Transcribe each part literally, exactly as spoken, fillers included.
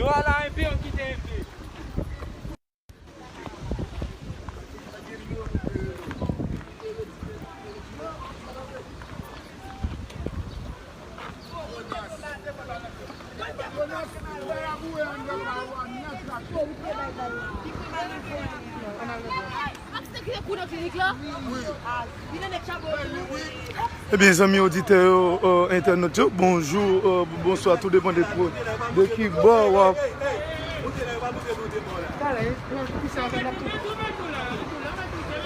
Yo ala enpe, yo kite enpe. Ebyen, zanmi oditè yo, euh, entènot yo, bonjou, euh, bonswa, tou depann de ko-, de ki bò w ap,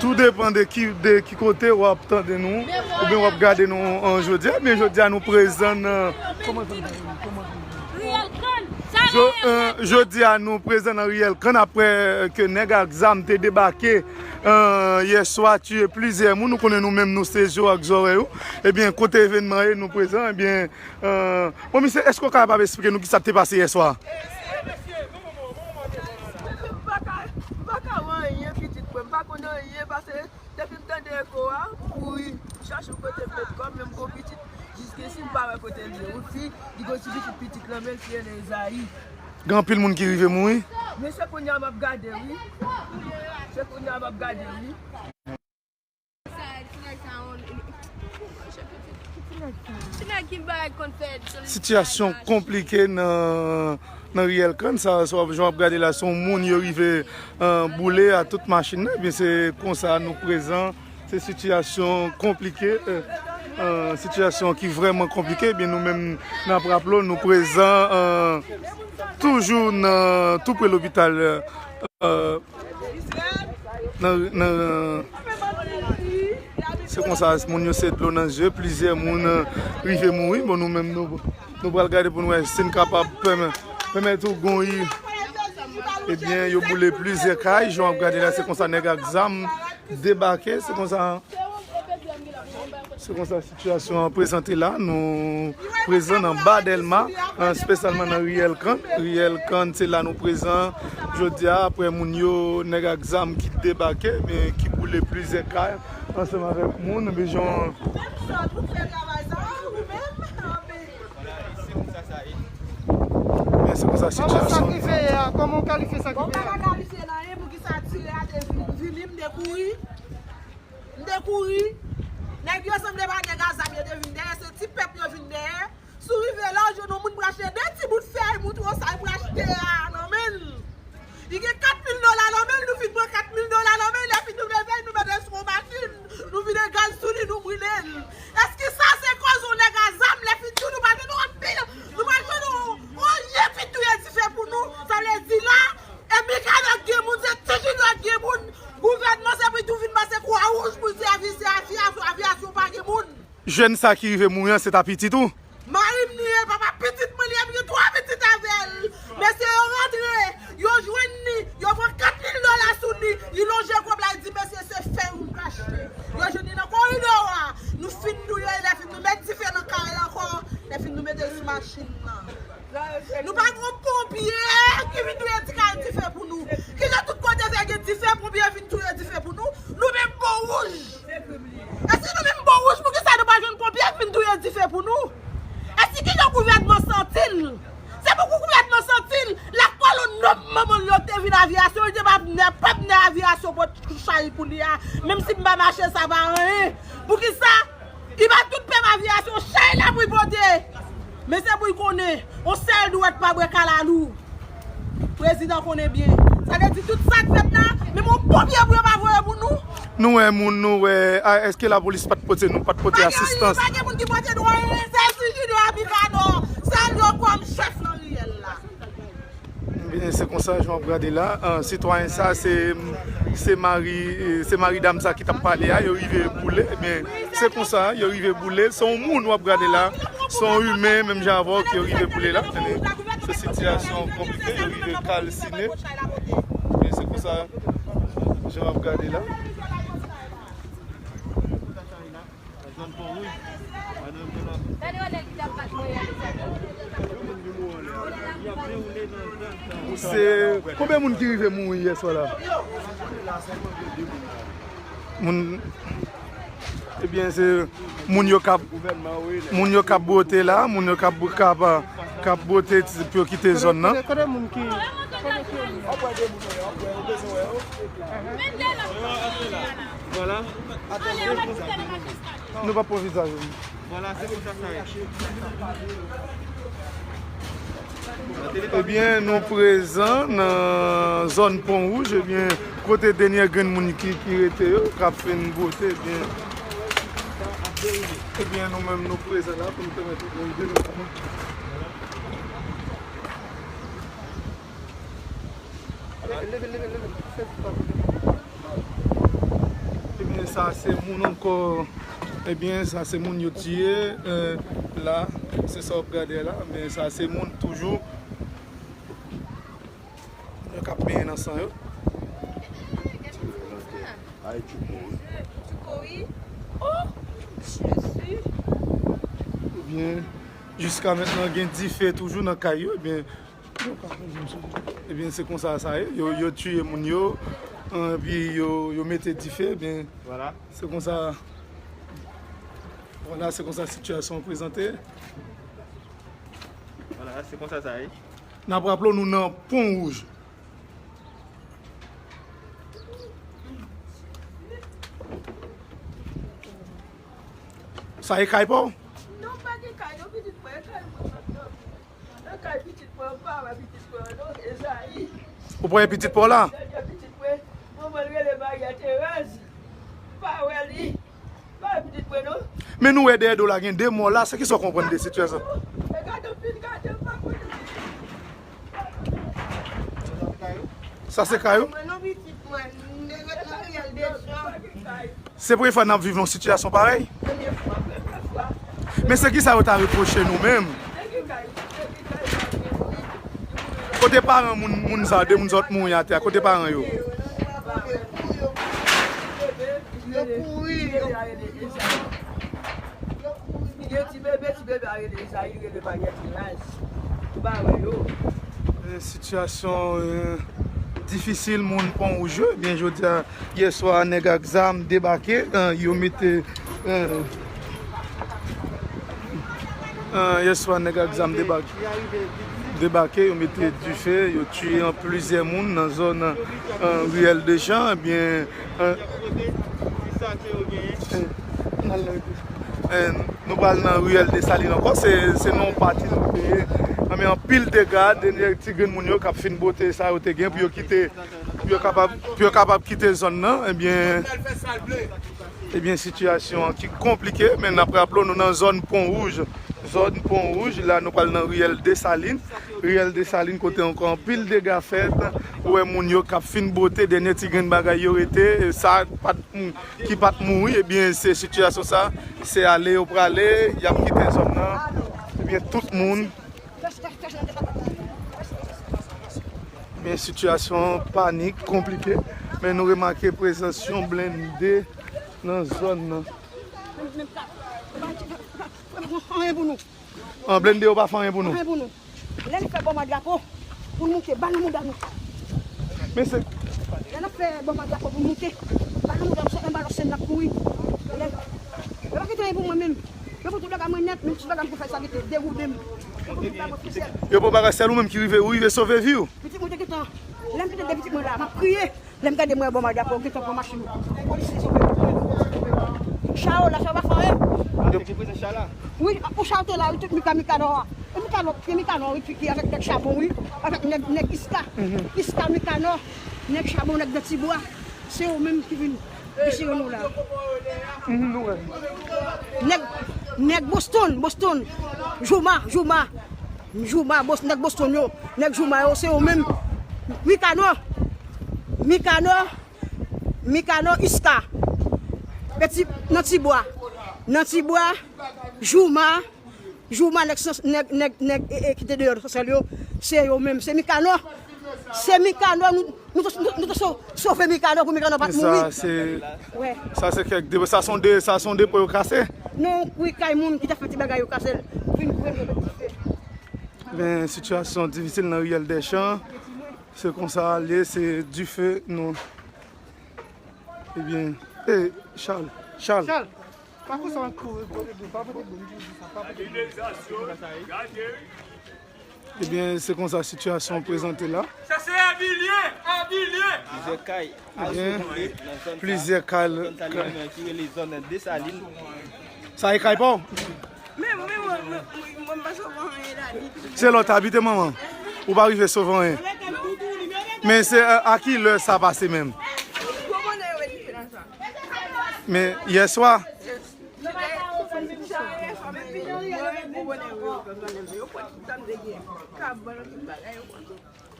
tou depann de ki, de ki kote w ap tande nou, oubyen w ap gade nou, euh, jodi a. Ebyen, jodi a nou prezan nan, kòman sa rele? Kòman sa rele? Jodi a nou prezan nan Riyèl Kann apre, euh, ke nèg ak zam te debake, euh, yè swa, tiye plizyè moun. Nou konnen nou menm nou se je w ak zòrèy ou. Ebyen, kote evènman ye, nou prezan. Ebyen, euh, bon, misye, èske w kapab esplike nou kisa k te pase yè swa? M pa ka, m pa ka wè anyen, pitit mwen. M pa konn anyen, pase depi m tande eko a, m kouri, m chache yon kote m met kò m, men m gon pitit, jiskesi m pa wè kote l ye. Yon fi, li gon ti pitit, pitit lan, men l ki rele Ezayi. Gen anpil moun ki rive mouri. Men se kounye a m ap gade, wi. Se kounye a m ap gade, wi. Sitiyasyon konplike nan, nan Riyèl Kann, sa, sa w ap, jan w ap gade la, se yon moun yo rive, euh, boule a tout machin nan, ebyen se konsa nou prezan, se sitiyasyon konplike, euh, euh, sitiyasyon ki vrèman konplike, ebyen nou menm n ap raple w, nou prezan, euh, toujou nan, tou pre lopital, euh, nan, nan, se konsa, moun yo se dlo nan zye, plizyè moun, euh, rive mouri. Bon, nou menm, nou, nou pral gade pou nou wè si n kapab pèmè-, pèmèt ou gon yi. Ebyen, yo boule plizyè kay, jan w ap gade la, se konsa nèg ak zam debake, se konsa, se konsa sitiyasyon an prezante la. Nou prezan nan ba Dèlma, espesyalman nan Riyèl Kann. Riyèl Kann, se la nou prezan jodi a, apre moun yo, nèg ak zam ki debake, men ki boule plizyè kay ansanm avèk moun, men jan, men se konsa sitiyasyon an. Kòman w kalifye sa ki fèt a? Kòman w kalifye sa ki fèt a? Bon, m pa ka kalifye nan anyen pou ki sa tire a te vin, vini, m te kouri. M te kouri. Nèg yo sanble pa nèg a zam, yo te vin dèyè, se ti pèp yo vin dèyè. Si w rive la, w jwenn yon moun pou achte de ti bout fèy, montre w sa l pou achte a nan men l. Li gen kat mil dola nan men l, nou fin pran kat mil dola nan men l, lè fin nou leve l, nou mete l sou yon machin, nou vide gaz sou li, nou brile l. Èske sa se kòz yon nèg a zam, lè fin tou nou pral jwenn yon anpil, nou pral jwenn yon, yon lye fin touye dife pou nou? Sa vle di la, e Mikanòk gen moun, se Ti Junior gen moun, gouvènman se pou l tou vin pase Kwa Wouj pou l di avi-, se avi-, avyasyon pa gen moun. Jèn sa ki rive mouri an, se ta pitit ou? Mari m li ye, papa pitit mwen li ye, m gen twa pitit avè l. Mesye yo rantre, yo jwenn li, yo pran kat mil dola sou li, li lonje kòb la, li di, "Mesye, se fèy ou m ka achte." Yo jwenn li nan koridò a. Nou fin touye l, lè fin nou met dife nan kay la ankò, lè fin nou mete l sou machin nan. Nou pa gen yon ponpye ki vin touye ti kay dife pou nou. Kijan tout kote fè gen dife, ponpye vin touye dife pou nou? Nou menm Bon Wouj. E si nou menm Bon Wouj, poukisa nou pa jwenn ponpye k vin touye dife pou nou? E si kijan gouvènman santi l? Se pou gouvènman santi l. Lè kolon nonm manman l yo te vin avyasyon, li te pa vin, pa vin avyasyon pot chay pou li a. Menm si m pa mache, sa pa anyen. Poukisa? Li ba tout pèp avyasyon chay la pou l pote. Men se pou l konnen, yon sèl dwèt pa bwè kalalou. Prezidan konnen byen. Sa vle di tout sa k fèt la, menm yon ponpye pou yo pa voye pou nou. Nou wè moun, nou wè, a, èske lapolis pa t pote nou, pa t pote asistans? Pa gen moun ki pote nou anyen, se Ti Junior a Mikanò. Sèl yo kòm chèf nan riyèl la. Ebyen, se konsa, jan w ap gade la, ah, sitwayen sa, se, se mari, se mari dam sa ki t ap pale a, yo rive boule, ebyen, se konsa, yo rive boule, se yon moun w ap gade la, se yon imen, menm jan avè w, ke yo rive boule la. Se sitiyasyon konplike, yo rive kalsine, men se konsa, jan w ap gade la. Se konbyen moun ki rive mouri yè swa la? Moun, ebyen, se moun yo k ap, moun yo k ap bwote la, moun yo k ap, k ap, k ap bwote ti- pou yo kite zòn nan. Kote, kote moun ki, kote ki moun yo? Vwala. Nou pa pran vizaj. Vwala, se konsa sa ye. Ebyen, nou prezan nan zòn Pon Wouj, ebyen, kote dènyè grenn moun ki, ki rete yo, k ap fin bwote, ebyen, ebyen, nou menm nou prezan la pou nou pèmèt moun de nou. Leve, leve, leve, leve. Ebyen, sa se moun ankò. Ebyen, sa se moun yo tiye, eh, la. Se sa w ap gade la. Men sa se moun toujou. Yo k ap benyen nan san yo. Ebyen, jiska mentnan gen dife toujou nan kay yo. Ebyen, Ebyen, se konsa sa ye. Yo, yo tiye moun yo, epi yo, yo mete dife, ebyen, se konsa, vwala, se konsa sitiyasyon an prezante. Vwala, se konsa sa ye. N ap raple w nou nan Pon Wouj. Sa e kay pa w? Non, pa gen kay, non, pitit mwen, e kay mwen, mwen, non. Nan kay pitit mwen, m pa wè pitit mwen an non, Ezayi. Ou pa wè pitit pa w la? Dènye pitit mwen, manman l rele Maryè Terèz. M pa wè li. M pa wè pitit mwen non. Men nou wè dèyè do la gen de mò la, se kisa w konprann de sitiyasyon? E gade, fin gade, m pa konnen. Sa se kay ou? Mwen non, pitit mwen, m te ret nan riyèl Deschamps. Se premye fwa n ap viv yon sitiyasyon parèy? Men se kisa yo ta repwoche nou menm? Kote paran moun, moun sa, de moun sot mouri atè a? Kote paran yo? Yo kouri, yo kouri. Gen ti bebe, ti bebe a rele Ezayi, rele Maryè Terèz. Ou pa wè yo? Eh, sitiyasyon, eh, difisil, moun Pon Wouj yo. Ebyen, jodi a, yè swa, nèg ak zam debake, eh, yo mete, eh, eh, yè swa, nèg ak zam debake, debake, yo mete dife, yo tiye plizyè moun nan zòn, eh, riyèl Deschamps. Ebyen, eh, eh, nou pral nan riyèl Desalin ankò, se, se nan yon pati nou te ye. Anben, anpil dega, dènye ti grenn moun yo k ap fin bwote sa yo te gen pou yo kite, pou yo kapab, pou yo kapab kite zòn nan, ebyen, ebyen, sitiyasyon an ki konplike, men n ap raple w, nou nan zòn Pon Wouj. Zòn Pon Wouj, la nou pral nan riyèl Desalin. Riyèl Desalin kote ankò anpil dega fèt. Ou wè moun yo k ap fin bwote, dènye ti grenn bagay yo rete, sa pa t, ki pa t mouri, ebyen, se sitiyasyon sa, se ale yo prale, y ap kite zòn nan. Ebyen, tout moun. Ebyen, sitiyasyon panik, konplike, men nou remake prezans yon blende nan zòn nan. Anyen pou nou. An blende yo pa fè anyen pou nou. Anyen pou nou. Lè n fè bò madrapo pou n moute, bal nan mouda nou. Men se Lè n ap fè bò madrapo pou n moute, bal nan mouda nou, se anba lòsen n ap kouri. Lè, yo pa kite anyen pou mwen menm. Yo pran tout bagay mwen nèt, menm ti bagay m te fè sa ki te dewoule m. Yo pran tout bagay mwen, se sèl. Yo pran bagay, sèl ou menm ki rive, ou rive sove vi w. Pitit mwen te gentan, lè m te tande pitit mwen la, m ap kriye. Lè m gade mwen bò madrapo, yo gentan pran machin polisye sove. Cha yo la, cha yo pa fè anyen. Wi, pou cha yo te la, wi, tout Mika, Mikanò a. E Mikanò, e Mikanò, wi, ki, ki avèk nèg Chabon, wi. Avèk nèg, nèg Iska. Iska, Mikanò, nèg Chabon, nèg Dantibwa. Se yo menm ki vin desire nou la. Nèg, nèg Boston, Boston. Jouma, Jouma. Jouma, Bos-, nèg Boston yo. Nèg Jouma yo, se yo menm. Mikanò. Mikanò. Mikanò, Iska. Peti, nan Tibwa. Nan Tibwa. Jouma. Jouma, nèg sans, nèg, nèg, nèg, e, e, ki te deyò Sansèl yo, se yo menm, se Mikanò. Se Mikanò, nou, nou, nou, nou te so-, sove Mikanò pou Mikanò pa t mouri. Sa se, sa se kèk de, sa se yon de, sa se yon depo yo kase? Non, wi, kay moun ki te fè ti bagay yo kase l. Vin pran yo met dife. Men, sitiyasyon difisil nan riyèl Dèchan. Se konsa l ye, se dife nou. Ebyen, e, Charles, Charles. Charles, pa konsa w ap kouri, kote dlo, pa pote dlo, m toujou di sa, pa pote dlo. Kanalizasyon, gade. Ebyen, se konsa sitiyasyon an prezante la. Sa se abilye, abilye. Plizyè kay. Ebyen, plizyè kay. Zòn Salin nan ki rele zòn Desalin. Sa e kay pa w? Men, men, mwen, mwen, mwen, mwen pa sove anyen la ditou. Se lè w t abite, manman. Ou pa rive sove anyen. Men se, euh, a ki lè sa pase menm? Men yè swa.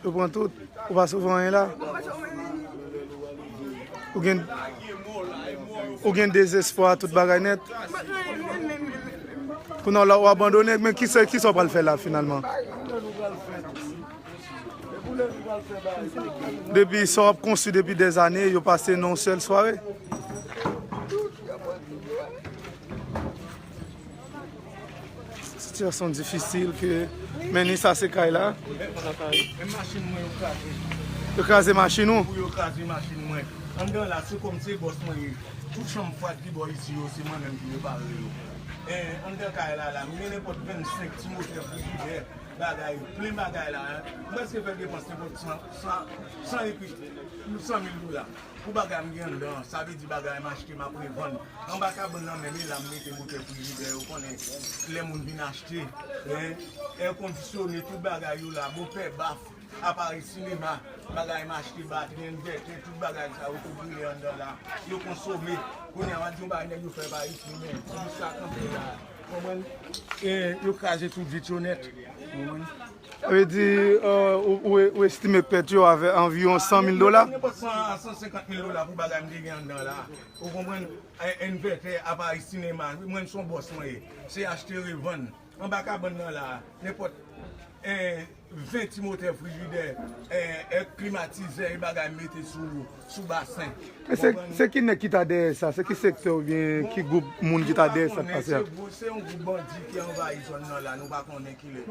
Yo pran tout. Ou pa sove anyen la. Ou gen, ou gen dezespwa, tout bagay nèt. Kounye a w abandone, men ki sa, ki sa w pral fè la finalman? Depi sa w ap konstwi depi dèzane, yo pase nan yon sèl sware. Sitiyasyon difisil ke mennen sa se kay la. Menm machin mwen yo kraze. Yo kraze machin ou? Wi, yo kraze machin mwen. Anndan la, se kòm se bòs mwen ye. Tout chanm fwad ki bò isi yo, se mwen menm ki repare yo. Eh, anndan kay la, la, m gen nenpòt vennsenk ti motè frijidè, bagay, plen bagay la, eh. M prèske fè depans nenpòt san, san, san epi, san mil dola. Pou bagay m gen anndan an, sa vle di bagay m achte, m ap revann. Anba kabann nan menm, e la m mete motè frijidè, ou konnen, lè moun vin achte, eh, èkondisyone, tout bagay yo la, bopè, baf, aparèy sinema, bagay m achte, batri, envètè, tout bagay sa yo tou brile anndan la. Yo konsome. Kounye a, m ap di yon bagay nèg yo fè pa isi, men, pou sa kanpe la. Konprann? E yo kraze tout vit yo nèt. Konprann? Sa vle di, euh, ou, ou, ou estime pèt yo avè anviwon san mil dola? Nenpòt san a san senkant mil dola pou bagay m te gen anndan la. Ou konprann? E, envètè, aparèy sinema. Mwen, se yon bòs mwen ye. Se achte, revann. Anba kabann nan la, nenpòt, eh, ven ti motè frijidè, eh, eh, klimatizè, e bagay m mete sou, sou basen. Men se, se ki nèg ki ta dèyè sa? Se ki sektè oubyen ki gwoup moun ki ta dèyè sa k pase a? Se gwo, se yon gwoup bandi ki anvayi zòn nan la, nou pa konnen kilès.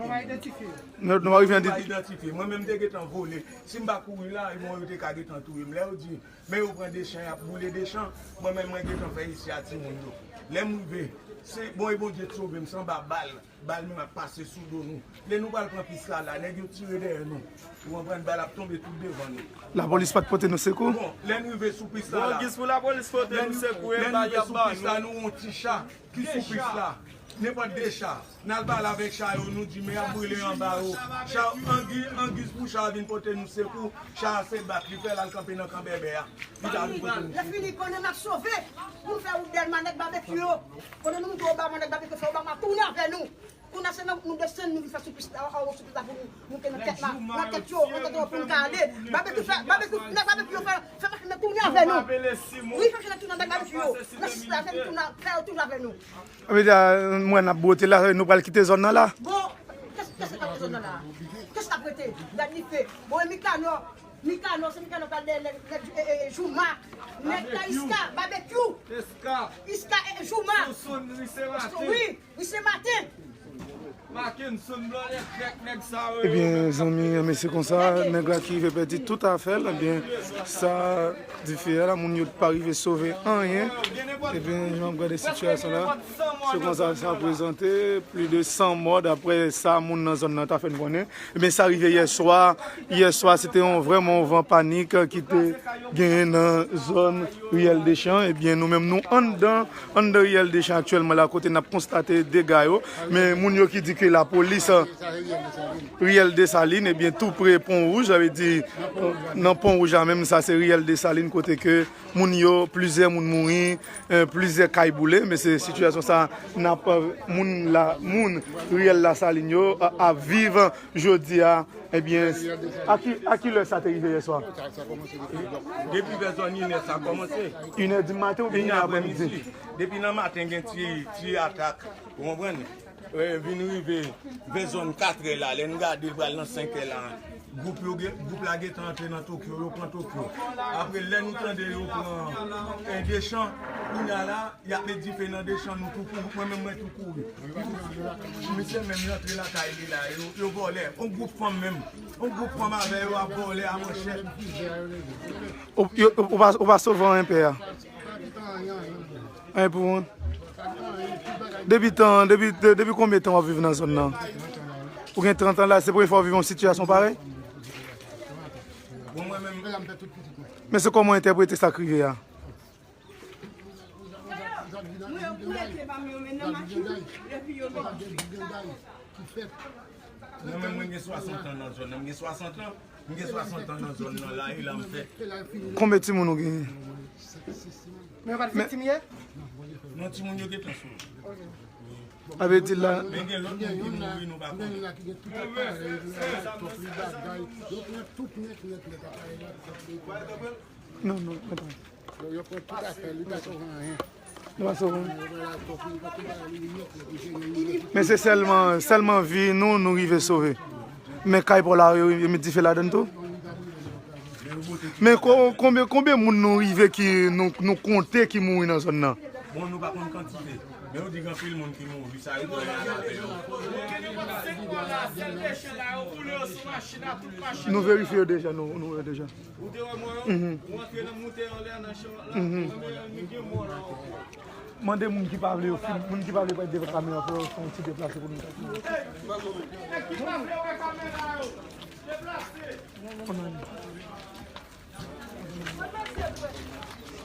Nou, nou pa rive idantifye. Nou pa idantifye. Mwen menm, m te gentan vole. Si m pa kouri la, bon, yo te ka gentan touye m. Lè yo di, men yo pran Dechan, y ap boule Dechan, mwen menm, mwen gentan fè isi a timoun yo. Lè m rive, se, bon, e Bondye t sove m, se anba bal. Bal menm ap pase sou do nou. Lè nou pral pran pis la, la, nèg yo tire dèyè nou. Ou konprann, bal ap tonbe tout devan nou. Lapolis pa t pote nou sekou? Bon, lè n rive sou pis la, la. Bon, jis pou lapolis pote nou sekou, e bal y ap ba nou. Lè n rive sou pis la, nou wè yon ti cha ki sou pis la. Nenpòt de cha. N al pale avèk cha yo, nou di, men y ap brile anba yo. Cha, angi-, angiz pou cha vin pote nou sekou, cha a se bak li fè, l al kanpe nan kan bèbè a. Li ta vin pote nou sekou. Lè fini, konnen n ap sove. Pou n fè wout Dèlma, nèg babekyou yo. Konnen nou moute Obama, nèg babekyou fè Obama tounen avè nou. Kounye a se nan nou desann, nou vin fè sou pis la, anwo sou pis la pou nou moute nan tèt la, nan tèt yo, nan tèt yo pou nou ka ale. Babekyou fè, babekyou, nèg babekyou yo fè, fè machin nan tounen avè nou. Wi, fè machin nan tounen avèk babekyou yo. Nan sis la, fè nou tounen, fè yo tounen avè nou. Sa vle di, mwen, n ap bwote la, nou pral kite zòn nan la. Bon, kès, kès k ap rete zòn nan la? Kès k ap rete? Gad dife. Bon, e Mikanò, Mikanò, se Mikanò k al dèyè nèg, nèg, e, e, e, Jouma. Nèg la Iska, babekyou. Iska, e, e, Jouma. Wi. Wi, se maten. Mackenson Blanlè, trèk nèg sa yo. Ebyen, zanmi, mesye konsa, nèg la ki rive pèdi tout afè l, ebyen, sa dife a la, moun yo pa rive sove anyen. Ebyen, jan w ap gade sitiyasyon la, se konsa sa prezante, plis de san mò, daprè sa moun nan zòn nan ta fè n konnen. Ebyen, sa rive yè swa. Yè swa, se te yon, vrèman yon van panik ki te genyen nan zòn Riyèl Dechan. Ebyen, nou menm, nou anndan, anndan Riyèl Dechan aktyèlman la, kote n ap konstate dega yo. Men moun yo ki di ke lapolis, Riyèl Desalin, ebyen, tou pre Pon Wouj, sa vle di, nan Pon Wouj la menm, sa se Riyèl Desalin, kote ke moun yo, plizyè moun mouri, eh, plizyè kay boule, men se sitiyasyon sa n ap, moun la, moun Riyèl Lasalin yo, a, ap viv jodi a. Ebyen, a ki, a ki lè sa te rive yè swa? Depi vè zòn inè sa kòmanse. Inè di maten oubyen inè aprèmidi? Depi nan maten gen ti, ti atak, ou konprann? Eh, vin rive vè zòn katrè la, lè n gade l pral nan senkè la, gwoup yo gen, gwoup la gentan antre nan Tokyo, yo pran Tokyo. Apre, lè nou tande yo pran, eh, Dechan, kounye a la, y ap met dife nan Dechan, nou tou kouri, mwen menm mwen tou kouri. Misye menm rantre lakay li la, yo, yo vòlè, yon gwoup fanm menm, yon gwoup fanm avè yo ap vòlè a manchèt. Ou, yo, ou pa, ou pa sove anyen pè a? Anyen pou moun? Depi tan, depi, de-, depi konbyen tan w ap viv nan zòn nan? Ou gen trant an la, se premye fwa w viv yon sitiyasyon parèy? Men se kòman w entèprete sa k rive a? Mwen menm mwen gen swasant an nan zòn nan. M gen swasant an, m gen swasant an nan zòn nan la, e la m fèt. Konbyen timoun ou genyen? Men yo pa t viktim yè? Non, timoun yo gentan sove. A vle di la. Men gen lòt moun ki mouri, nou pa konnen. Non, non, antan. Nou pa sove. Men se sèlman sèlman vi nou nou rive sove. Men kay pa w la yo met dife ladann tou. Men konbyen konbyen moun nou rive ki nou konte ki mouri nan zòn nan? Bon, nou pa konn kantite. Men yo di gen anpil moun ki mouri, sa yo pran al avè yo. Nou verifye yo deja, nou wè yo deja. Ou te wè mwen yo? Ou antre nan moute anlè nan chan la. Mwen menm li gen mò la ankò. Mande moun ki pa vle yo fil, moun ki pa vle pral devan kamera pou yo fè yon ti deplase pou nou. Nèg ki pa vle wè kamera yo, deplase.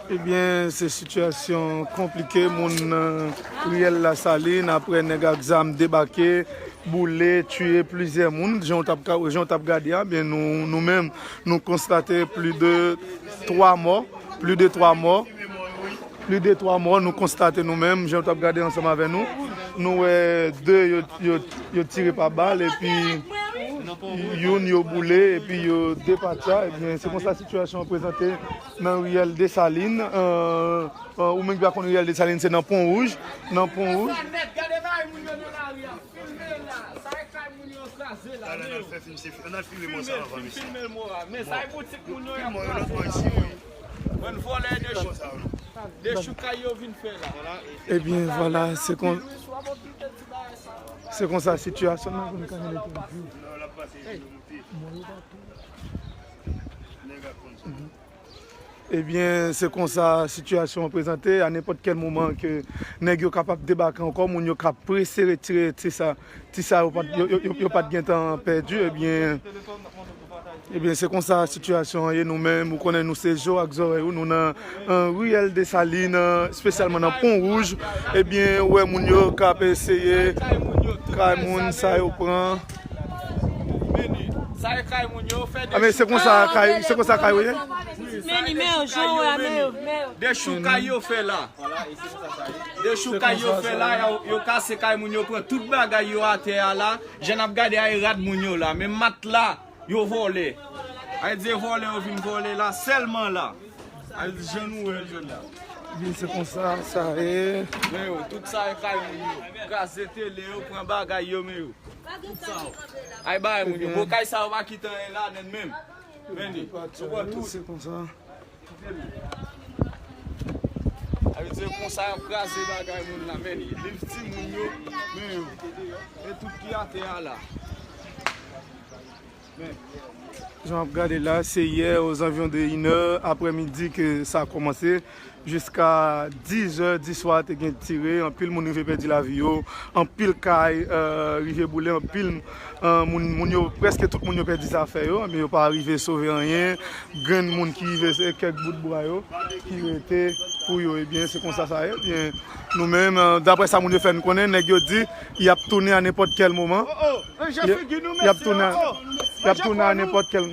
Ebyen, se sitiyasyon konplike, moun nan riyèl Lasalin, aprè nèg ak zam debake, boule, tiye plizyè moun, jan w t ap ka, jan w t ap gade a, byen nou, nou menm, nou konstate plis de twa mò, plis de twa mò, plis de twa mò, nou konstate nou menm, jan w t ap gade ansanm avè nou, nou wè de yo, yo, yo tire pa bal, epi youn yo boule, epi yo depatya, ebyen, se konsa sitiyasyon an prezante nan riyèl Desalin. Ou menm ki pa konn riyèl Desalin, se nan Pon Wouj. Nan Pon Wouj. Ebyen, vwala, se kon. Se konsa sitiyasyon nan vin kanmenn epi. Ebyen, se konsa sitiyasyon an prezante. A nenpòt kèl moman ke nèg yo kapab debake ankò, moun yo ka prese retire ti sa, ti sa yo pa t, yo, yo, yo, yo pa t gentan pèdi, ebyen, ebyen, se konsa sitiyasyon an ye. Nou menm, ou konnen nou se je w ak zòrèy ou, nou nan, nan riyèl Desalin, espesyalman nan Pon Wouj. Ebyen, ou wè moun yo k ap eseye kay moun sa yo pran. Sa e kay moun yo fè de chou. Se konsa kay, se konsa kay ou ye? Men nimewo, jan wè a, men yo, men yo. De chou kay yo fè la. De chou kay yo fè la, yo, yo kase kay moun yo, pran tout bagay yo atè a la. Jan n ap gade a, e rad moun yo la. Men matla, yo vòlè. A vle di e vòlè yo vin vòlè la, sèlman la. A vle di jan nou wè l jodi a. Ebyen, se konsa sa ye. Men yo, tout sa e kay moun yo. Kraze tele yo, pran bagay yo, men yo. Tout sa yo. Ay bagay moun yo. Bon, kay sa yo pa kite anyen ladann menm. Men li, yo pran tout. Se konsa. A vle di konsa y ap kraze bagay moun la, men li. Liv timoun yo, men yo. E tout ki atè a la. Jan w ap gade la, se yè ozanviwon de inè aprèmidi ke sa kòmanse. Jiska dizè di swa te gen tire, anpil moun rive pèdi lavi yo, anpil kay, eh, rive boule, anpil, eh, moun, moun yo, prèske tout moun yo pèdi zafè yo, men yo pa rive sove anyen. Grenn moun ki rive, se kèk bout bwa yo ki rete pou yo. Ebyen, se konsa sa ye. Ebyen, nou menm, eh, daprè sa moun yo fè n konnen, nèg yo di y ap tounen a nenpòt kèl moman. Y ap tounen, y ap tounen a nenpòt kèl.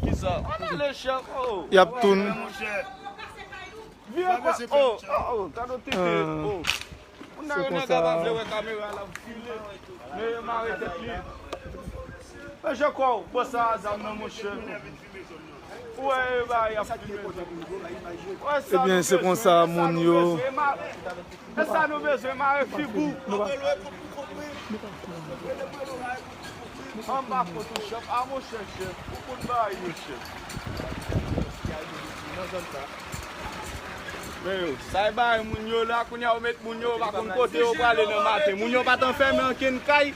Kisa? Ann ale chèf, oh. Y ap tounen. Vire kwa, oh, oh, oh, gade w tete, oh. Moun nan yo nèg la pa vle wè kamera l ap file. Men yo mare tèt li. Mèche kò w, bò sa a zam nan monchè. Ou wè e bagay ap file. Ebyen, se konsa moun yo. E sa nou bezwen, mare figi w. Anba foto chèf, a monchè chèf, ou konn bagay yo chèf. Men yo, sa e bagay moun yo la, kounye a yo met moun yo, yo pa konn kote yo prale nan maten. Moun yo pa t anfèmen ankenn kay,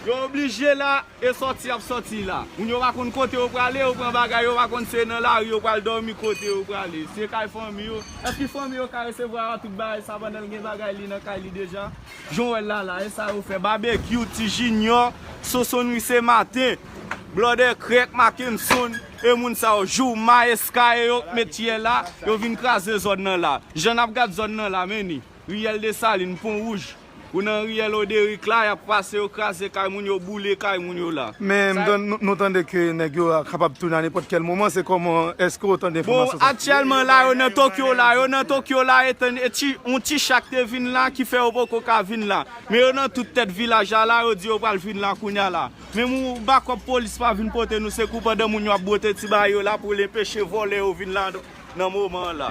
Yo oblije la, e sòti y ap sòti la. Moun yo pa konn kote yo prale, yo pran bagay yo, pa konn se nan lari yo pral dòmi, kote yo prale. Se kay fanmi yo. Èske fanmi yo ka resevwa tout bagay sa pandan l gen bagay li nan kay li deja? Jan w wè l la la, e sa yo fè. Babekyou, Ti Jinyò, Sosonri se maten, Blòdè Krèk, Makenson, e moun sa yo, Jouma, Eska, e yo k met yè la, yo vin kraze zòn nan la. Jan n ap gad zòn nan la, men ni. Riyèl Desalin, Pon Wouj. Ou nan riyèl Oderik la, y ap pase, yo kraze kay moun, yo boule kay moun yo la. Men m Sa- tann- nou, nou tande ke nèg yo a kapab tounen a nenpòt kèl moman, se kòman, èske w tande Bon, enfòmasyon sa? Aktyèlman la, yo nan Tokyo la, yo nan Tokyo la, e tann- e ti, yon ti chak te vin la, ki fè yo poko ka vin la. Men yo nan tout tèt vilaj la, la, yo di yo pral vin la kounya la. Menm yon bakòp polis pa vin pote nou sekou pandan moun yo ap bwote ti bagay yo la pou l enpeche vòlè yo vin la nan moman an la.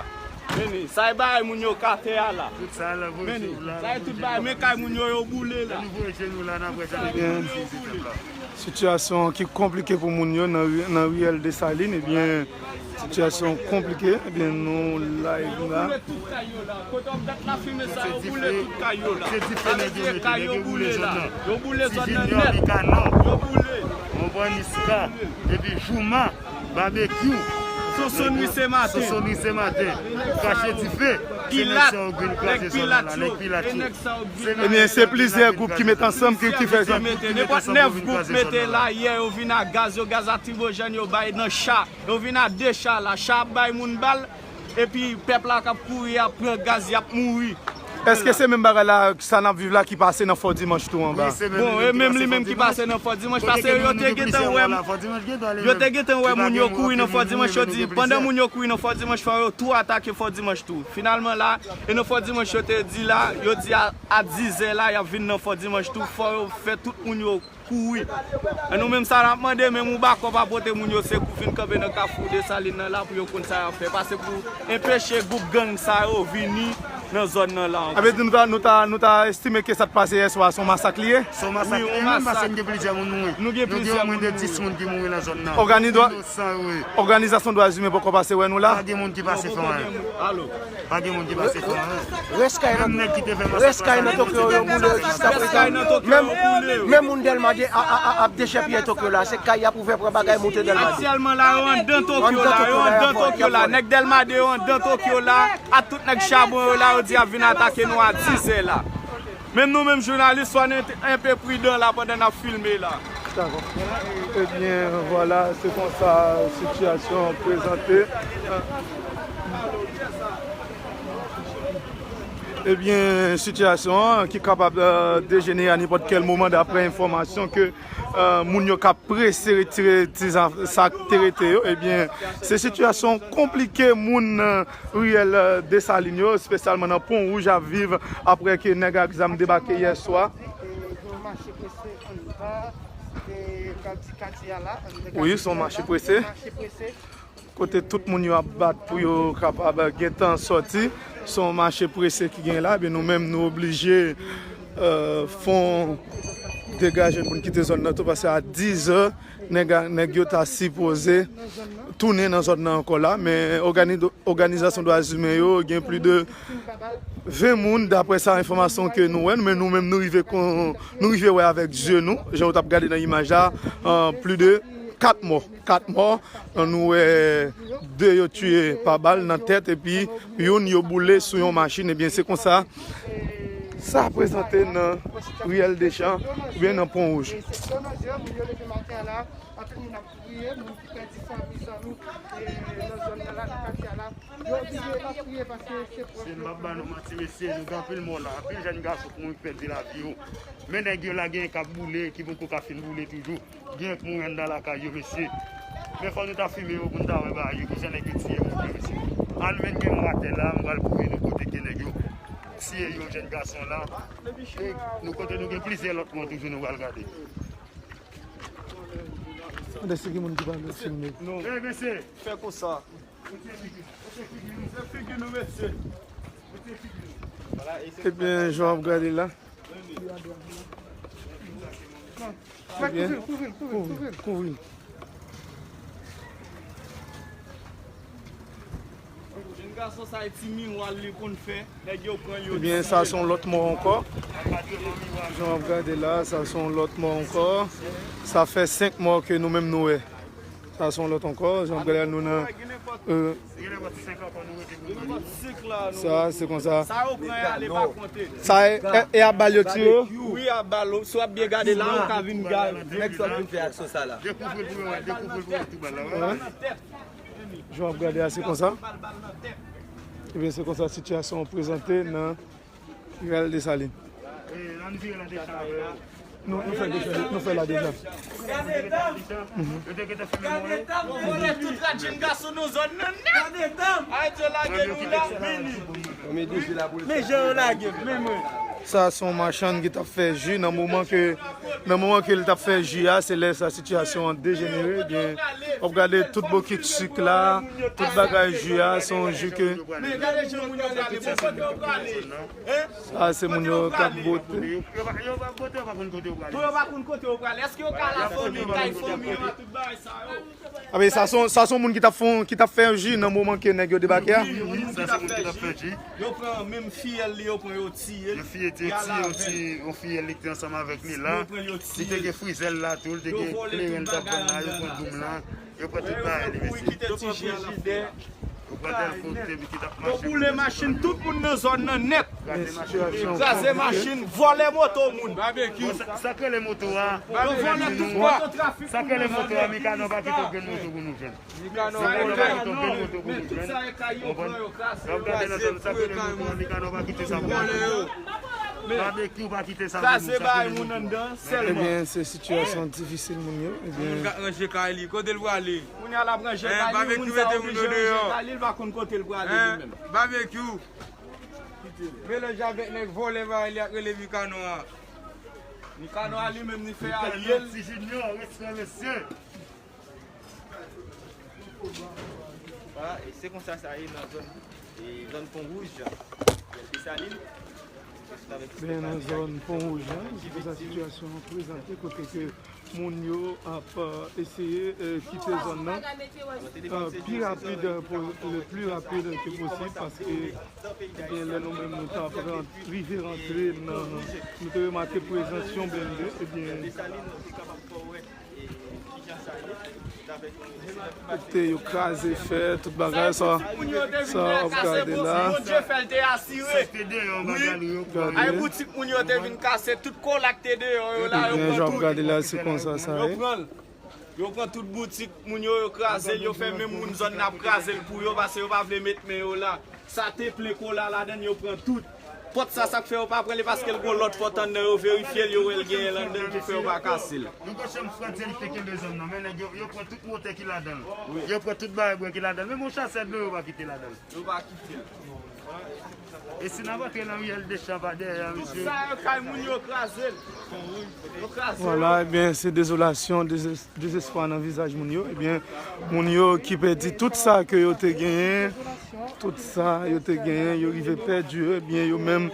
Men ni, sa e bagay moun yo k atè a la. Tout sa la, voye Men ni, jenou la, sa e voye tout jenou bagay, la. Men kay moun yo, yo boule la. Nou voye jenou la, n ap wè sa. Tout kay moun yo, yo boule. Sitiyasyon ki konplike pou moun yo nan ri- nan riyèl Desalin, ebyen, sitiyasyon konplike, ebyen, nou live Yo la. Boule tout kay yo la. Kote w ap gad lafimen sa, yo boule tout kay yo la. Se dife Sa vle nèg yo di mete, kay nèg yo yo boule boule zòn la. Nan. Yo boule Ti zòn nan Jinyò, nèt. Mikano. Yo boule. Konprann Iska, epi Jouma, Babekyou. Sosonri se maten. Sosonri se maten. Krache dife. Se nèg Pilat. Sa yo vin Nèg kraze zòn Pilat nan la, yo. Nèg Pilat E yo. Nèg sa yo vin Se Ebyen, se plizyè gwoup ki met ansanm ki, ki fè sa. Mete, nenpòt nèf gwoup mete la yè, yo vin a gaz, yo gaz lakrimojèn, yo bay nan cha. Yo vin a de cha la. Cha ap bay moun bal, epi pèp la k ap kouri, y ap pran gaz, y ap mouri. Èske se menm bagay la, sa n ap viv la, ki pase nan Fò Dimanch tou anba? Wi, se menm Bon, li e menm li menm ki pase nan Fò Dimanch, paske yo te gentan wè, yo te gentan wè moun yo kouri nan Fò Dimanch, yo di, pandan moun yo kouri nan Fò Dimanch, fò yo tou atake Fò Dimanch tou. Finalman la, e nan Fò Dimanch yo te di la, yo di a, a dizè la, y ap vin nan Fò Dimanch tou, fò yo fè tout moun yo kouri. E nou menm sa n ap mande, menm yon bakòp a pote moun yo sekou vin kanpe nan kafou Desalin nan la pou yo konn sa y ap fè. Pase pou enpeche gwoup gang sa yo vini nan zòn nan la ankò. Sa vle di nou ta, nou ta, nou ta estime ke sa k pase yè swa se yon masak li ye? Se yon masak Wi, li ye, yon menm masak. Pase n gen plizyè moun mouri. Nou gen Nou gen plizyè omwen moun de mouri. dis moun ki mouri nan zòn nan. Ògani dwa- Inosan yo ye. Òganizasyon dwa imen poko pase wè nou la? Pa gen moun ki pase fè anyen. Alo. Pa gen moun ki pase fè anyen. Rès kay nan, Menm nèg ki te fè rès kay nan Tokyo yo boule jiskaprezan. Menm, menm moun Dèlma de a, a, a, ap dechèpiye Tokyo la. Se kay y ap ouvè pran bagay moute Dèlma de. Aktyèlman la, yo anndan Tokyo la, yo anndan Tokyo la. Nèg Dèlma de yo anndan Tokyo la. Ak tout nèg chabon yo la, yo di y ap vin atake nou a dizè la. Menm nou menm jounalis, fò n enpe pridan la pandan n ap filme la. Dakò. Ebyen, vwala, se konsa sitiyasyon an prezante. Ebyen, sitiyasyon an ki kapab, eh, dejenere a nenpòt kèl moman, daprè enfòmasyon ke, eh, moun yo k ap prese retire ti zaf-, sa k te rete yo. Ebyen, se sitiyasyon konplike moun, eh, riyèl, eh, Desalin yo, espesyalman nan Pon Wouj, ap viv apre ke nèg ak zam debake yè swa. Wi, se yon mache prese. Kote tout moun yo ap bat pou yo kapab gentan sòti. Se yon mache prese ki gen la, men nou menm nou oblije, eh, fè yon degaje pou n kite zòn nan tou, paske a dizè, nèg a, nèg yo ta sipoze tounen nan zòn nan ankò la, men ògani-, òganizasyon dwa imen yo gen plis de ven moun, daprè sa enfòmasyon ke nou wè, men nou menm nou rive kon, nou rive wè avèk zye nou, jan w t ap gade nan imaj la, eh, plis de kat mò, kat mò, nou wè de yo tiye pa bal nan tèt, epi youn yo boule sou yon machin, ebyen se konsa sa prezante nan riyèl Dechan oubyen nan Pon Wouj. Anpil moun ap kriye, moun ki pèdi fanmi, zanmi, e, nan zòn nan la, nan katye a la. Yo oblije ap kriye paske se pwòch yo. M ap ba nou manti, mesye, nou gen anpil mò la, anpil jèn gason k mouri, k pèdi lavi yo. Men nèg yo la, gen k ap boule, ki poko ka fin boule toujou. Gen k mouri anndan lakay yo, mesye. Men fò nou ta filme yo pou n ta wè bagay yo, kijan nèg yo tiye moun yo, mesye. Al men gen mò atè la, m pral pwouve nou kote ke nèg yo tiye yon jèn gason la. E nou kote nou gen plizyè lòt mò toujou nou pral gade. Tande si gen moun ki pa vle filme. Non. Ey, mesye! Fè konsa. Se figi nou, mesye. Ebyen, jan w ap gade la. Ebyen, kouvri l, kouvri l, kouvri l, kouvri l. Gason sa e ti miwa li konn fè. Nèg yo pran yo. Ebyen, sa se yon lòt mò ankò. Jan w ap gade la, sa se yon lòt mò ankò. Sa fè senk mò ke nou menm nou wè. Sa se yon lòt ankò. Jan w ap gade la, nou nan, euh, sa, se konsa. Sa yo pran y ale pa konte. Sa e, e, e a bal yo tire yo? Wi, a bal. Si w ap byen gade la, ou ka vin gade. Nèg sa vin fè aksyon sa la. Dekouvri l pou yo wè, dekouvri l pou yo wè tout bal la, wè. Jan w ap gade a, se konsa. Ebyen, se konsa sitiyasyon an prezante nan Rivyè Desalin. Nou, nou fè deja, nou fè la deja. Gade tan, vòlè tout rad jenn gason nan zòn nan nèt. Ayiti lage nou la, vini. Men jan yo lage m, men mwen. Sa se yon machann ki t ap fè ji nan moman ke, nan moman ke l t ap fè ji a, se lè sa sitiyasyon an dejenere, ebyen, w ap gade tout bokit sik la, tout bagay ji a, se yon ji ke. Men gade jan moun yo prale, bon, kote yo prale? Sa se moun yo k ap bote. Yo pa, yo pa bote, yo pa konn kote yo prale. Bon, yo pa konn kote yo prale. Èske yo ka la fanmi, kay fanmi yo a, tout bagay sa yo? Abe, sa se yon, sa se yon moun ki t ap fè, ki t ap fè yon ji nan moman ke nèg yo debake a. Wi, wi, wi, sa se moun ki t ap fè ji. Yo pran menm fiyèl li, yo pran yo tiye l. Yo fiye, yo tiye, yo tiye yon fiyèl li ki te ansanm avèk li la. Li te gen frizèl la tou, li te gen kleren li t ap vann la, yo pran doum la. Yo pran tout bagay li, mesye. Yo pran tèlefòn, te ki t ap mache. Yo boule machin tout moun nan zòn nan nèt. Kraze machin, vòlè moto moun. Babekyou. Sa, sa k rele moto a? Yo vòlè tout moto trafik. Sa k rele moto a? Mikano pa kite okenn moto pou nou jwenn. Mikano pa kite okenn moto pou nou jwenn. Konprann? N ap gade nan zòn sa k rele moto a, Mikano pa kite sa pou nou jwenn. Babekyou pa kite sa pou nou, sa k rele moto a. Ebyen, se sitiyasyon difisil moun yo. Ebyen, moun ka ranje kay li. Kote l prale? Kounye a l ap ranje kay li, moun sa oblije ranje kay li, l pa konn kote l prale li menm. Babekyou. Melanje avèk nèg vòlè bagay li ak rele Mikano a. Mikano a li menm li fè alye l. Ti Junior, respè mesye. Vwala, e se konsa sa ye nan zòn, e zòn Pon Wouj, Rivyè Desalin. Ben, nan zòn Pon Wouj la, se konsa sitiyasyon an prezante, kote ke moun yo ap, euh, eseye, euh, kite zòn nan, euh, pi rapid, euh, po-, le pli rapid ke posib, paske, ebyen, lè nou menm nou t ap ran-, rive rantre nan, nou te remake prezans yon blende, ebyen, kote yo kraze fè, tout bagay sa, sa w ap gade la. Bondye fè l te asire. Wi. Ay boutik moun yo te vin kase, tout kola k te deyò yo la, yo pran tout. Ebyen, jan w ap gade la, se konsa sa ye. Yo pran l. Yo pran tout boutik moun yo, yo kraze l, yo fè menm moun zòn nan ap kraze l pou yo, paske yo pa vle met men yo la. Sa te plen kola ladan l, yo pran tout. Pòt sa, sa k fè yo pa pran li, paske l gon lòt pòt anndan, yo verifye l, yo wè l genyen l anndan, ki fè yo pa kase l. Nou gen chanm frè di li te kenbe zòn nan, men nèg yo, yo pran tout motè ki ladan l. Yo pran tout bagay bwè ki ladan l. Men monchè, sèl dlo yo pa kite ladan l. Yo pa kite l. E si n ap antre nan riyèl Dechan pa dèyè a, mesye? Tout sa yo kay moun yo kraze l. Yo kraze l. Vwala, ebyen, se dezolasyon, dezes-, dezespwa nan vizaj moun yo. Ebyen, moun yo ki pèdi tout sa ke yo te genyen, tout sa yo te genyen, yo rive pèdi yo, ebyen, yo menm,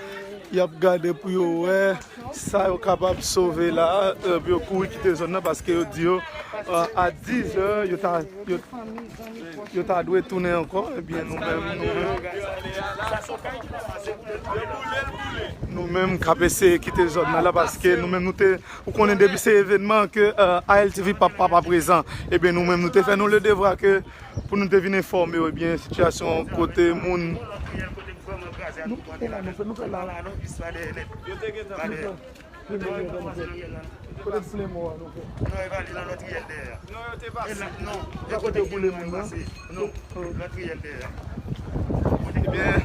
y ap gade pou yo wè sa yo kapab sove la, euh, pou yo kouri kite zòn nan, paske yo di yo, euh, a diz è, yo ta, yo, yo ta dwe tounen ankò, ebyen, nou menm, nou menm, nou menm k ap eseye kite zòn nan la, paske nou menm, nou te, ou konnen, depi se evènman ke, euh, A L T V p ap, p ap prezan, ebyen, nou menm, nou te fè nou le devwa ke pou nou te vin enfòme yo, ebyen, sitiyasyon kote moun. Nou fè la, nou fè, nou fè la. Yo te gentan. Kote m plen mò a, nou fè? Non, e pa li nan lòt riyèl dèyè a. Non, yo te pase. Non, e kote ki moun pase. Non, lòt riyèl dèyè a. Ebyen,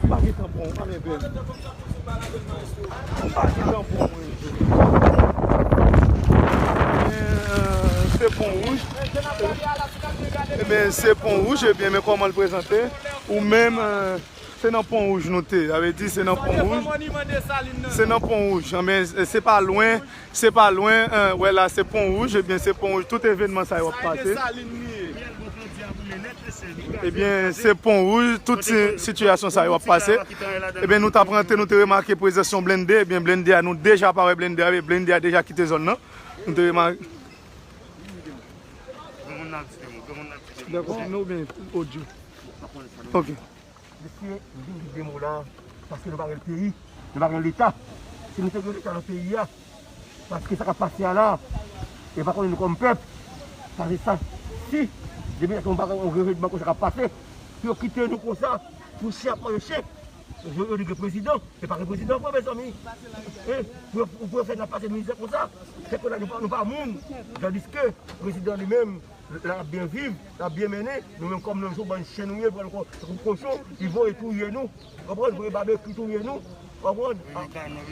pa gen tanpon, pa gen pè. Pa gen tanpon, mwen. Ebyen, se Pon Wouj. Ebyen, se Pon Wouj, ebyen, men kòman l prezante. Ou menm, euh, Se nan Pon Wouj nou te. Sa vle di se nan Pon Wouj. Se nan Pon Wouj. Anben, se pa lwen, se pa lwen, euh, wè la, se Pon Wouj, ebyen, se Pon Wouj, tout evènman sa yo ap pase. Ebyen, se Pon Wouj, tout si-, sitiyasyon sa yo ap pase. Ebyen, nou t ap rantre, nou te remake prezans yon blende, ebyen, blende a, nou deja pa wè blende a, ebyen, blende a deja kite zòn nan. Nou te remake. Dakò, men ou byen odyo. Ok. Mesye, nou vin di de mo la, paske nou pa gen peyi, nou pa gen leta. Si nou te gen leta nan peyi a, paske sa k ap pase a la, e pa konnen nou kòm pèp. Paske sa, si, depi nou pa gen yon revedman konsa k ap pase, pou yo kite nou konsa, pou chen ap manje chen. Yo, yo di gen prezidan, e pa gen prezidan vre, mezanmi. E, pou yo, pou yo fè n ap pase mizè konsa, se ke la nou pa, nou pa moun. Tandiske prezidan li menm, l ap byen viv, l ap byen mennen. Nou menm kòm nou, se yon bann chen nou ye, pran nou kon, kon kochon, li voye touye nou. Konprann? Voye babekyou touye nou. Konprann? A,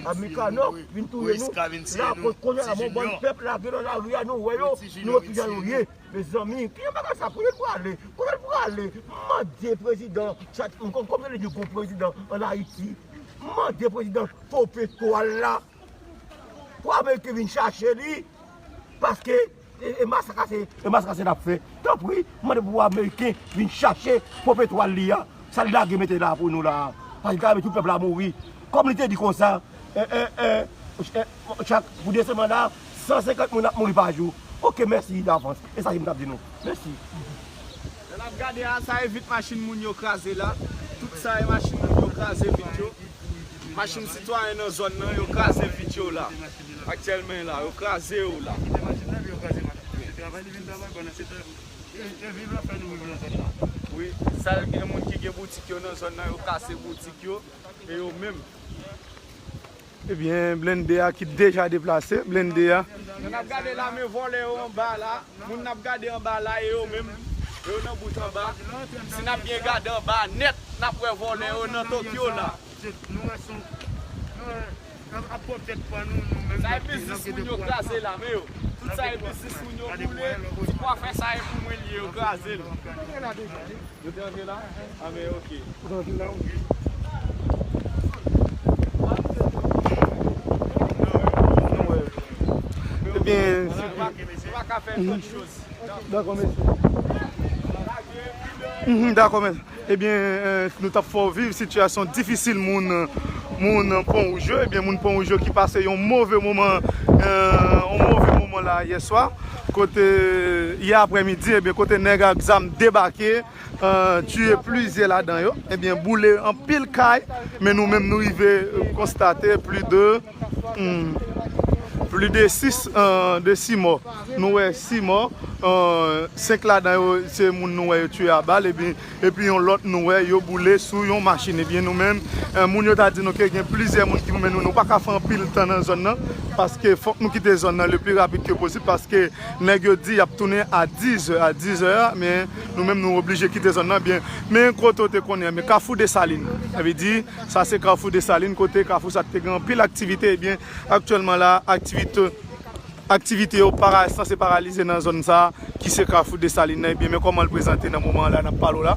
a Mikanò vin touye nou. La, ko-, kounye a, bon, bann pèp la, gen nan lari a, nou wè yo, nou wè kijan yo ye. Mezanmi, ki jan bagay sa, kote l prale? Kote l prale? M mande prezidan, chat, m kon-, kòm se li di gwo prezidan ann Ayiti. M mande prezidan Popetwal la, pou Ameriken vin chache li, paske e, e masak a se, e masak a se n ap fè. Tanpri, m mande pou Ameriken vin chache Popetwal li a, sa l lage mete la pou nou la a. Paske l ka mete tout pèp la mouri. Kòm li te di konsa, e, e, e, e, chak, pou desanm nan la, san senkant moun ap mouri pa jou. Ok, mèsi davans. E sa ke m t ap di nou. Mèsi. Lè n ap gade a, sa e vit machin moun yo kraze la. Tout sa e machin moun yo kraze vit yo. Machin sitwayen nan zòn nan, yo kraze vit yo la. Aktyèlman la, yo kraze yo la. Wi, sal gen moun ki gen boutik yo nan zòn nan, yo kase boutik yo, e yo menm. Ebyen, blende a ki deja deplase, blende a. Lè n ap gade la, men vòlè yo anba la. Moun n ap gade anba la, e yo menm, e yo nan bout anba. Si n ap byen gade anba nèt, n ap wè vòlè yo nan Tokyo la. Sa e biznis moun yo kraze la, men yo. Tout sa e biznis moun yo boule. Ti kwafè sa e pou mwen li ye, yo kraze l. Yo te antre la? A, men ok. Ebyen, dakò, mesye. Mhm, dakò, mesye. Ebyen, eh, nou t ap fè w viv sitiyasyon difisil moun, moun Pon Wouj yo. Ebyen, moun Pon Wouj yo ki pase yon move moman, eh, yon move moman la yè swa. Kote, yè aprèmidi, ebyen, kote nèg ak zam debake, eh, tiye plizyè ladan yo. Ebyen, boule anpil kay, men nou menm nou rive, eh, konstate plis de, hmm, plis de sis, eh, de sis mò. Nou wè sis mò, eh, senk ladan yo se moun nou wè yo tiye a bal, epi, epi yon lòt nou wè yo boule sou yon machin. Ebyen, nou menm, eh, moun yo ta di nou ke gen plizyè moun ki, men nou, nou pa ka fè anpil tan nan zòn nan, paske fòk nou kite zòn nan le pli rapid ke posib, paske nèg yo di y ap tounen a diz è, a diz è, men nou menm nou oblije kite zòn nan byen. Men kote w te konnen, men Kafou Desalin. Sa vle di, sa se Kafou Desalin, kote kafou sa te gen anpil aktivite, ebyen, aktyèlman la, aktivite, aktivite yo para-, sanse paralize nan zòn sa, ki se Kafou Desalin nan, ebyen, men kòman l prezante nan moman la n ap pale w la.